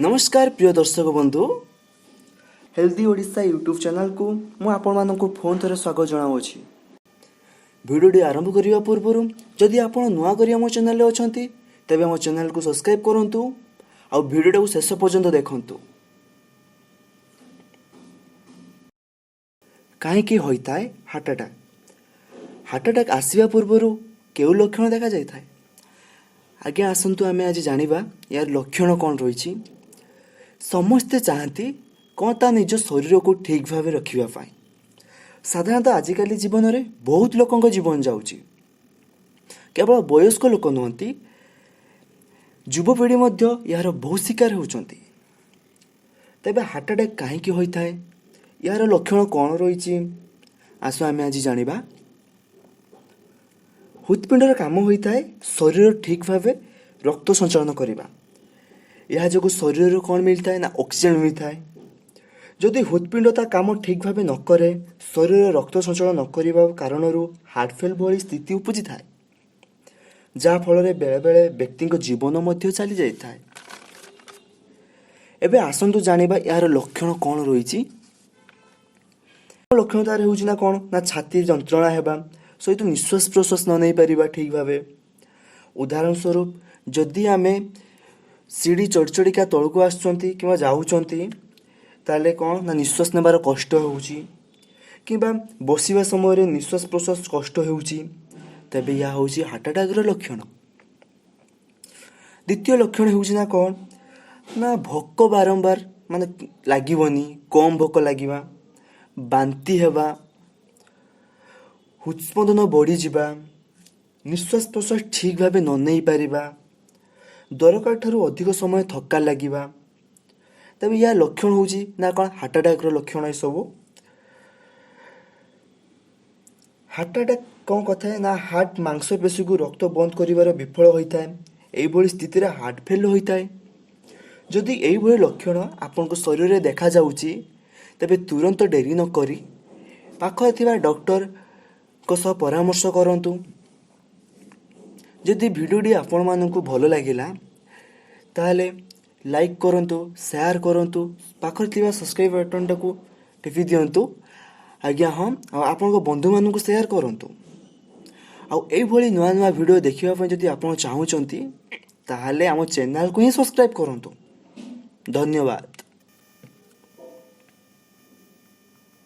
ନମସ୍କାର ପ୍ରିୟ ଦର୍ଶକ ବନ୍ଧୁ, ହେଲ୍ଦି ଓଡ଼ିଶା ୟୁଟ୍ୟୁବ୍ ଚ୍ୟାନେଲକୁ ମୁଁ ଆପଣମାନଙ୍କୁ ପୁଣି ଥରେ ସ୍ୱାଗତ ଜଣାଉଅଛି। ଭିଡ଼ିଓଟି ଆରମ୍ଭ କରିବା ପୂର୍ବରୁ ଯଦି ଆପଣ ନୂଆ କରି ଆମ ଚ୍ୟାନେଲରେ ଅଛନ୍ତି, ତେବେ ଆମ ଚ୍ୟାନେଲକୁ ସବସ୍କ୍ରାଇବ୍ କରନ୍ତୁ ଆଉ ଭିଡ଼ିଓଟାକୁ ଶେଷ ପର୍ଯ୍ୟନ୍ତ ଦେଖନ୍ତୁ। କାହିଁକି ହୋଇଥାଏ ହାର୍ଟ ଆଟାକ୍? ହାର୍ଟ ଆଟାକ୍ ଆସିବା ପୂର୍ବରୁ କେଉଁ ଲକ୍ଷଣ ଦେଖାଯାଇଥାଏ? ଆଜ୍ଞା, ଆସନ୍ତୁ ଆମେ ଆଜି ଜାଣିବା ଏହାର ଲକ୍ଷଣ କ'ଣ ରହିଛି। ସମସ୍ତେ ଚାହାନ୍ତି କ'ଣ ତା ନିଜ ଶରୀରକୁ ଠିକ୍ ଭାବେ ରଖିବା ପାଇଁ। ସାଧାରଣତଃ ଆଜିକାଲି ଜୀବନରେ ବହୁତ ଲୋକଙ୍କ ଜୀବନ ଯାଉଛି। କେବଳ ବୟସ୍କ ଲୋକ ନୁହନ୍ତି, ଯୁବପିଢ଼ି ମଧ୍ୟ ଏହାର ବହୁତ ଶିକାର ହେଉଛନ୍ତି। ତେବେ ହାର୍ଟ ଆଟାକ୍ କାହିଁକି ହୋଇଥାଏ, ଏହାର ଲକ୍ଷଣ କ'ଣ ରହିଛି, ଆସ ଆମେ ଆଜି ଜାଣିବା। ହୃତ୍ପିଣ୍ଡର କାମ ହୋଇଥାଏ ଶରୀର ଠିକ୍ ଭାବେ ରକ୍ତ ସଞ୍ଚାଳନ କରିବା। ଏହା ଯୋଗୁଁ ଶରୀରରୁ କ'ଣ ମିଳିଥାଏ ନା ଅକ୍ସିଜେନ୍ ମିଳିଥାଏ। ଯଦି ହୃତ୍ପିଣ୍ଡ ତା କାମ ଠିକ୍ ଭାବେ ନ କରେ, ଶରୀରରେ ରକ୍ତ ସଞ୍ଚାଳନ ନ କରିବା କାରଣରୁ ହାର୍ଟ ଫେଲ୍ ଭଳି ସ୍ଥିତି ଉପୁଜିଥାଏ, ଯାହାଫଳରେ ବେଳେବେଳେ ବ୍ୟକ୍ତିଙ୍କ ଜୀବନ ମଧ୍ୟ ଚାଲିଯାଇଥାଏ। ଏବେ ଆସନ୍ତୁ ଜାଣିବା ଏହାର ଲକ୍ଷଣ କ'ଣ ରହିଛି। ଲକ୍ଷଣ ତାର ହେଉଛି ନା କ'ଣ ନା ଛାତି ଯନ୍ତ୍ରଣା ହେବା ସହିତ ନିଶ୍ୱାସ ପ୍ରଶ୍ୱାସ ନ ନେଇପାରିବା ଠିକ୍ ଭାବେ। ଉଦାହରଣ ସ୍ୱରୂପ, ଯଦି ଆମେ ସିଡ଼ି ଚଢ଼ି ଚଢ଼ିକା ତଳକୁ ଆସୁଛନ୍ତି କିମ୍ବା ଯାଉଛନ୍ତି, ତାହେଲେ କ'ଣ ନା ନିଶ୍ୱାସ ନେବାର କଷ୍ଟ ହେଉଛି କିମ୍ବା ବସିବା ସମୟରେ ନିଶ୍ୱାସ ପ୍ରଶ୍ୱାସ କଷ୍ଟ ହେଉଛି, ତେବେ ଏହା ହେଉଛି ହାର୍ଟ ଆଟାକ୍ର ଲକ୍ଷଣ। ଦ୍ୱିତୀୟ ଲକ୍ଷଣ ହେଉଛି ନା କ'ଣ ନା ଭୋକ ବାରମ୍ବାର ମାନେ ଲାଗିବନି, କମ୍ ଭୋକ ଲାଗିବା, ବାନ୍ତି ହେବା, ହୃତ୍ସ୍ପନ୍ଦନ ବଢ଼ିଯିବା, ନିଶ୍ୱାସ ପ୍ରଶ୍ୱାସ ଠିକ୍ ଭାବେ ନ ନେଇପାରିବା, ଦରକାର ଠାରୁ ଅଧିକ ସମୟ ଥକ୍କା ଲାଗିବା। ତେବେ ଏହା ଲକ୍ଷଣ ହେଉଛି ନା କ'ଣ ହାର୍ଟ ଆଟାକ୍ର ଲକ୍ଷଣ ଏସବୁ। ହାର୍ଟ ଆଟାକ୍ କ'ଣ କରିଥାଏ ନା ହାର୍ଟ ମାଂସପେଶୀକୁ ରକ୍ତ ବନ୍ଦ କରିବାର ବିଫଳ ହୋଇଥାଏ। ଏଇଭଳି ସ୍ଥିତିରେ ହାର୍ଟ ଫେଲ୍ ହୋଇଥାଏ। ଯଦି ଏଇଭଳି ଲକ୍ଷଣ ଆପଣଙ୍କ ଶରୀରରେ ଦେଖାଯାଉଛି, ତେବେ ତୁରନ୍ତ ଡେରି ନକରି ପାଖରେ ଥିବା ଡକ୍ଟରଙ୍କ ସହ ପରାମର୍ଶ କରନ୍ତୁ। ଯଦି ଭିଡ଼ିଓଟି ଆପଣମାନଙ୍କୁ ଭଲ ଲାଗିଲା, ତାହେଲେ ଲାଇକ୍ କରନ୍ତୁ, ସେୟାର କରନ୍ତୁ, ପାଖରେ ଥିବା ସବସ୍କ୍ରାଇବ୍ ବଟନ୍ଟାକୁ ଟିପି ଦିଅନ୍ତୁ। ଆଜ୍ଞା ହଁ, ଆଉ ଆପଣଙ୍କ ବନ୍ଧୁମାନଙ୍କୁ ସେୟାର କରନ୍ତୁ। ଆଉ ଏଇଭଳି ନୂଆ ନୂଆ ଭିଡ଼ିଓ ଦେଖିବା ପାଇଁ ଯଦି ଆପଣ ଚାହୁଁଛନ୍ତି, ତାହେଲେ ଆମ ଚ୍ୟାନେଲକୁ ହିଁ ସବସ୍କ୍ରାଇବ୍ କରନ୍ତୁ। ଧନ୍ୟବାଦ।